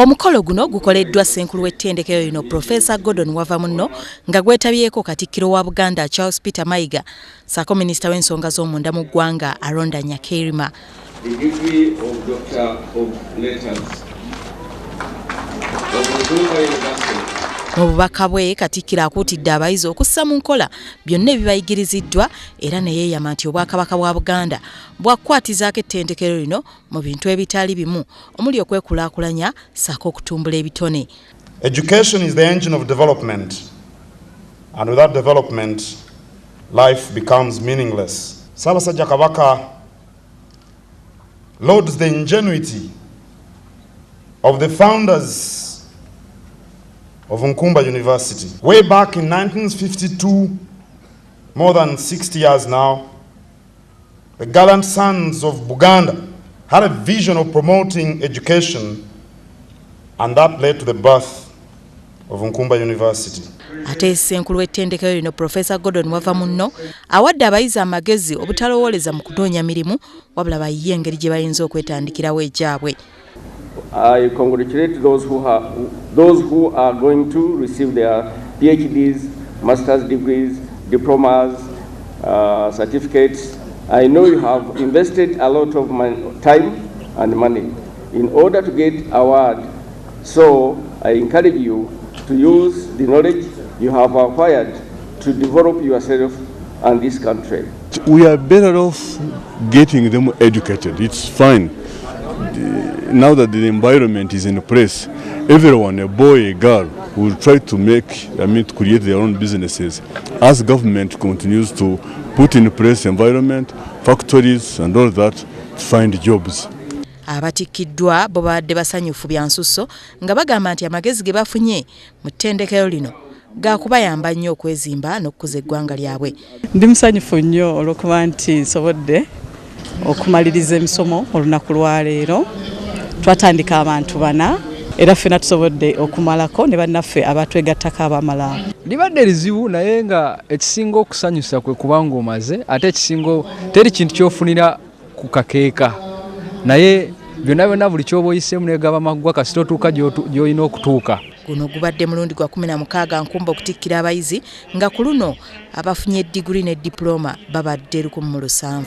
Omukolo guno gukoleddwa ssenkulu w'ettendekero lino Professor Gordon Wavamunno nga gwetabyeko Katikkiro wa Buganda Charles Peter Mayiga ssaako minisita w'ensonga z'omunda mu ggwanga Aronda Nyakerima. The degree of Doctor of Letters of Nkumba University. Mu bubaka bwe Katikkiro akuutidde abayizi okussa mu nkola byonna ebibayigiriziddwa era ne yeeyama nti Obwakabaka bwa Buganda bwakukwatizaako ettendekero lino mu bintu ebitali bimu omuli okwekulaakulanya ssaako okutumbula ebitone. Education is the engine of development, and without development, life becomes meaningless. Ssaabasajja Kabaka lauds the ingenuity of the founders of Nkumba University. Way back in 1952, more than 60 years now, the gallant sons of Buganda had a vision of promoting education, and that led to the birth of Nkumba University. Ate ssenkulu w'ettendekero lino Professor Gordon Wavamunno awadde abayizi amagezi obutalowooleza mu kunoonya mirimu wabula bayiye engeri gye bayinza okwetandikirawo egyabwe. I congratulate those who are going to receive their PhDs, master's degrees, diplomas, certificates. I know you have invested a lot of money, time and money in order to get award. So I encourage you to use the knowledge you have acquired to develop yourself and this country. We are better off getting them educated. It's fine. Now that the environment is in place, everyone, a boy, a girl, will try to make, I mean, to create their own businesses. As government continues to put in place environment, factories and all that, to find jobs. Abatikkiddwa bo babadde basanyufu bya nsusso nga bagamba nti amagezi ge bafunye mu ttendekero lino gaakubayamba nnyo okwezimba n'okukuza eggwanga lyabwe. Ndi musanyufu nnyo olw'okuba nti nsobodde okumaliriza emisomo olunaku lwaleero. Twatandika abantu bana era ffena tusobodde okumalako ne bannaffe abatwegattako abamala. Libadde lizibu naye nga ekisinga okusanyusa kwe kubanga omaze, ate ekisinga teri kintu ky'ofunira ku kakeeka, naye byonna byonna buli ky'oba oyiseemu negaba maggwa kasita otuuka gy'olina okutuuka. Guno gubadde mulundi gwa 16 Nkumba okutikkira abayizi nga ku luno abafunye diguli ne dipulooma babadde 17.